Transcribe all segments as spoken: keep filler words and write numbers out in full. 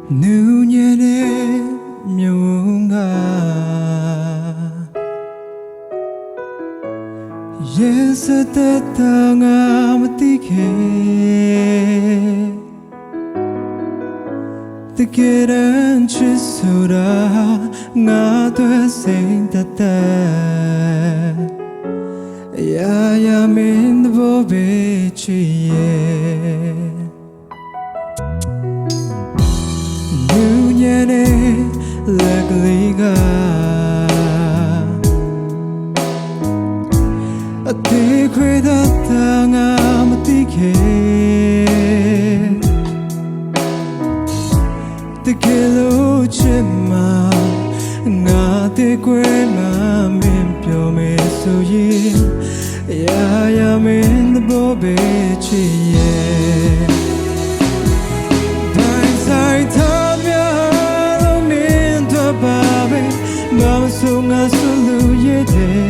နူညံ့တဲ့မြဝုန်းက ရင်ဆက်သက်သာငါမသိခင် တကယ်တမ်းချစ်ဆိုတာ ငါအတွက်စိတ်သက်သက် အရာရာမင်းသဘောပဲချစ်ရဲ့ နူညံ့တဲ့လက်ကလေးက အသေးခွေသာသာငါမသိခင် တကယ်လို့ချစ်မှာ ငါသေးခွေမှမင်းပြောမယ်ဆိုရင် အရာရာမင်းသဘောပဲချစ်ရဲ့ ပိုင်ဆိုင်ထားသမျှအားလုံးမင်းအတွက်ပါပဲ ဘာမဆိုငါဆိုလို့ရတဲ့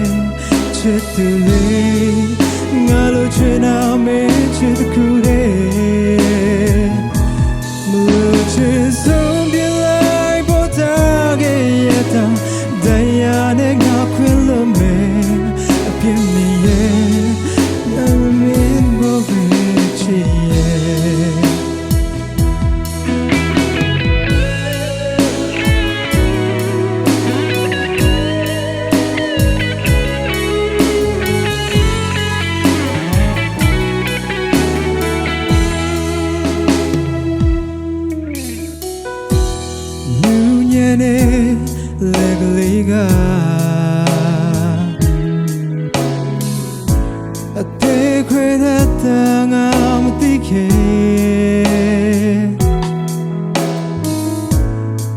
ချစ်သူလေး ငါလိုချင်တာမင်းချစ်တစ်ခုတည်း မလို့ချစ်ဆုံးပြစ်လိုက်ဖို့တားခဲ့ရတာ တရားနဲ့ငါခွင့်လွှတ်မယ် အပြစ်မီရဲ့ နမင်းကိုပဲချစ်ရဲ့ နူညံ့တဲ့လက်ကလေးက အသေးခွေသာသာငါမသိခင်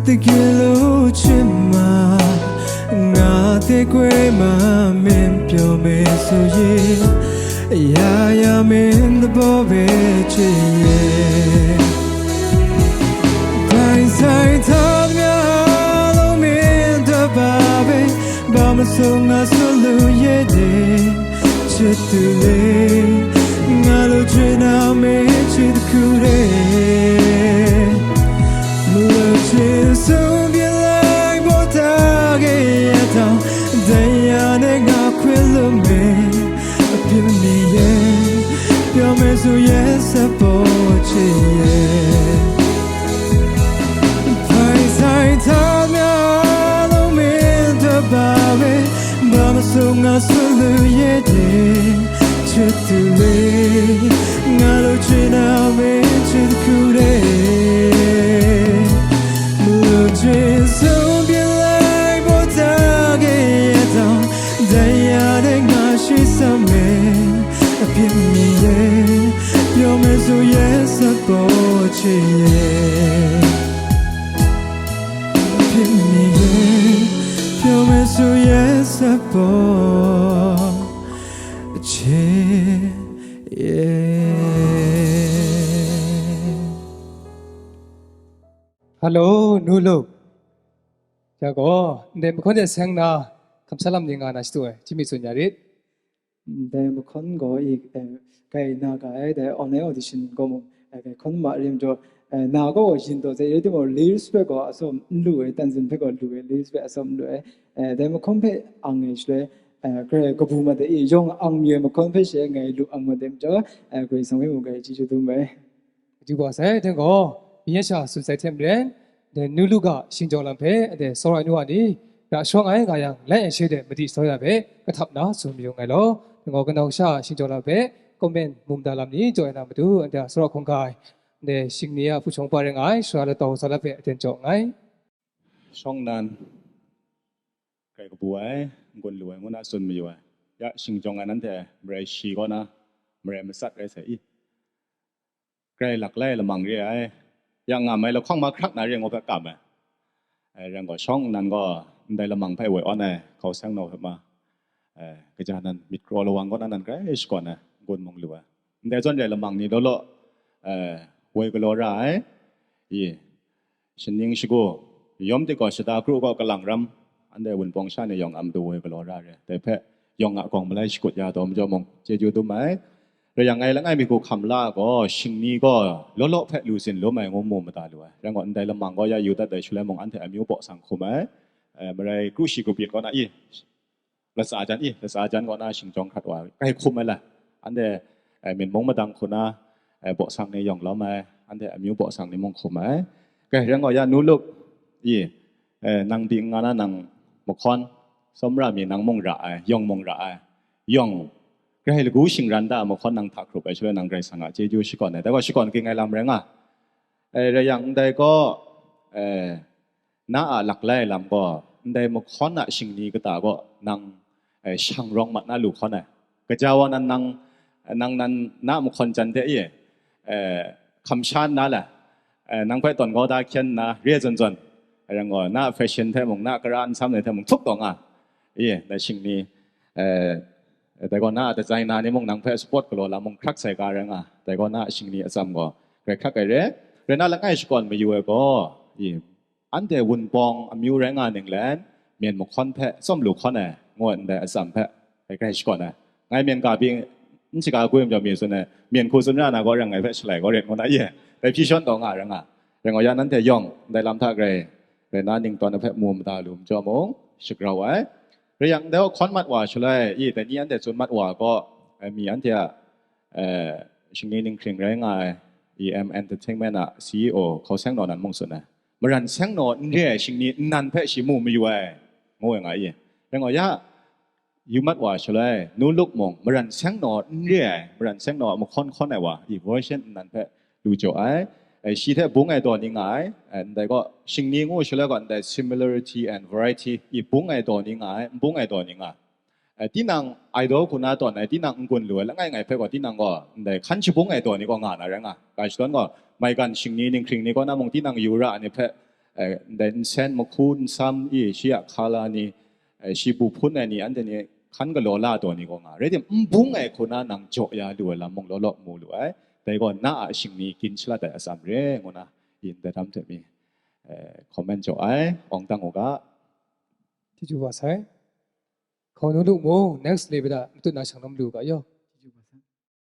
တကယ်လို့ချစ်မှာ ငါသေးခွေမှမင်းပြောမယ်ဆိုရင် အရာရာမင်းသဘောပဲချစ်ရဲ့ ပိုင်ဆိုင်ထားသမျှအားလုံးမင်းအတွက်ပါပဲ ဘာမဆိုငါဆိုလို့ရတဲ့ ချစ်သူလေး ငါလိုချင်တာမင်းချစ်တစ်ခုတည်း မလို့ချစ်ဆုံးပြစ်လိုက်ဖို့တားခဲ့ရတာ တရားနဲ့ငါခွင့်လွှတ်မယ် အပြစ်မီရဲ့ ပြောမယ်ဆိုရင်ဆက်ဖို့ချစ်ရဲ့ ပိုင်ဆိုင်ထားသမျှအားလုံးမင်းအတွက်ပါပဲ ဘာမဆိုငါဆိုလို့ရတဲ့ ချစ်သူလေး ငါလိုချင်တာမင်းချစ်တစ်ခုတည်း မလို့ချစ်ဆုံးပြစ်လိုက်ဖို့တားခဲ့ရတာ တရားနဲ့ငါရှိစမ်းမယ် အပြစ်မီရဲ့ ပြောမယ်ဆိုရင်ဆက်ဖို့ချစ်ရဲ့ အပြစ်မီရဲ့ ပြောမယ်ဆိုရင်ဆက်ဖို့ချစ်ရဲ့ Hello, nu lu. Ya gaw, ndai mahkawn de seng na, kamsa lam ni nga na shadu ai, jimmy tsun ya rit. Ndai mahkawn gaw i, eh, kai na ga ai, dai online audition gaw mung, eh, kai hkawn ma rim jaw, eh, na gaw yin taw zai rai timung, lyrics hpe gaw atsawm n lu ai, tanzin hpe gaw lu ai, lyrics hpe atsawm n lu ai, eh, dai mahkawn hpe ang ai shaloi, eh, grai kabu mat ai, yawng ang mi ai mahkawn hpe she ngai lu ang mat ai majaw, eh, Karai Kasang hpe mung grai chyeju dum ai. Madu wa sai, dai gaw, myi sha tsun sai hte maren, dai nu lu ga shingjaw lam hpe, dai tsawra ai nu wa ni, ra shawng ai nga yang, lai ai she de madi tsawra hpe, kahtap na tsun mayu nngai law, dai gaw, kanau sha shingjaw lam hpe, comment mungda lam ni jaw ai na matu, dai tsawra hkungga ai, dai shing ni a hpu shawng pa rai nga ai, sara latau sa lam hpe aten jaw nngai. Shawng nnan, grai kabu ai, n-gun lu ai, ngu na tsun mayu ai. Ya, shingjawng ai nanhte, marai shi kaw na, marai matsat rai sai i. Grai lak lai lamang re ai. Ya ngam ai lahkawng mahkrak na re ngu hpe kam ai. Ai, rai gaw, shawng nnan gaw, ndai lamang hpe woi awn ai, hkau seng naw hpe ma. Ai, kaja nan myit kraw lawang kaw na nan grai shakawn ai, n-gun mung lu ai. Ndai zawn re ai lamang ni law law, ai, woi galaw ra ai. I, shaning shagu, yawm dik gaw shata kru gaw kalang ram, anhte Wunpawng sha ni yawng a matu woi galaw ra re, dai hpe yawng a gawng malai shakut ya taw majaw mung, chyeju dum ai. Rai yang ngai langai mi hku hkam la gaw, shingni gaw law law hpe lu sin lum ai ngu mu mada lu ai. Rai ngut ndai lamang gaw ya yu dat ai shaloi mung anhte amyu baw sang hkum ai. Eh, marai kru shi kru pyit kaw na i, latsa jan i, latsa jan kaw na shingjawng hkrat wa ai, kai hkum ai la. Anhte, eh, myen mung madang hku na, eh, baw sang ni yawng lawm ai, anhte amyu baw sang ni mung hkum ai. Kai, rai ngut ya Nu Luk i, eh, nang pyi n nga na nang mahkawn, tsawmra mi nang mung ra ai, yawng mung ra ai, yawng, Karai lagu shingran da ai mahkawn nang hta hkrup ai shaloi nang Karai Kasang a chyeju shakawn ai. Dai gaw shakawn ging ai lam rai nga. Eh, rai yang ndai gaw, eh, na a laklai lam gaw, ndai mahkawn a shingni kata gaw nang, eh, shang rawng mat na lu hkawn ai. Gaja wa nan nang, nang nan na mahkawn jan hte e, eh, hkam sha nna la, eh, nang hpe tawn kau da hkyen nna re zawn zawn, rai ngut na fashion hte mung, na kara nsam ni hte mung htup taw nga. E, dai shingni, eh, dai gaw na a designer ni mung nang hpe support galaw lam mung hkrak sai ga rai nga. Dai gaw na a shingni atsam gaw grai hkrak ai re. Rai na langai shakawn mayu ai gaw, i, anhte wunpawng amyu rai nga ning lan, myen mahkawn hpe tsawm lu hkawn ai, ngu ai ndai atsam hpe, grai grai shakawn ai. Ngai myen ga pyi n shaga gwi majaw mi tsun ai, myen hku tsun ra na gaw rai ngai hpe shalai gaw ret ngu na ye, dai hpyi shawn taw nga rai nga. Rai ngut ya nanhte yawng, ndai lam hta grai, rai na ningtawn ai hpe mu mada lu majaw mung, shagrau ai. Rai yang, ndai hkawn mat wa shaloi, i, dai ni anhte tsun mat wa gaw, eh, mi anhte a, eh, shingni ninghkring rai nga ai, E M Entertainment a C E O Hkaw Seng Naw nan mung tsun ai. Maran seng naw n re ai shingni nnan hpe shi mu mayu ai, ngu ai nga i. Rai ngut ya, yu mat wa shaloi, Nu Luk mung, maran seng naw n re ai, maran seng naw a mahkawn hkawn ai wa, i, version nnan hpe lu jaw ai. Eh, shi hte bung ai daw ni nga ai, eh, ndai gaw, shingni ngu shaloi gaw, ndai similarity and variety, i, bung ai daw ni nga ai, n bung ai daw ni nga ai. Eh, tinang idol hku na tawn ai, tinang n-gun lu ai, langai ngai hpe gaw, tinang gaw, ndai hkan shabung ai daw ni gaw nga na rai nga. Ga shadawn gaw, maigan shingni, ninghkring ni kaw na mung, tinang yu ra ai ni hpe, eh, ndai nsen, mahku, nsam, i, shi a hkala ni, eh, shi bu hpun ai ni, anhte ni hkan galaw la daw ni gaw nga. Rai tim, n bung ai hku na nang jaw ya lu ai lam mung law law mu lu ai. Dai gaw, na a shingni gin shalat ai atsam re, ngu na, i, ndai dam hte mi, eh, comment jaw ai, awng dang u ga. Chyeju wa sai. Hkaw Nu Luk mung, next le bida, matut na shang na malu ga yaw.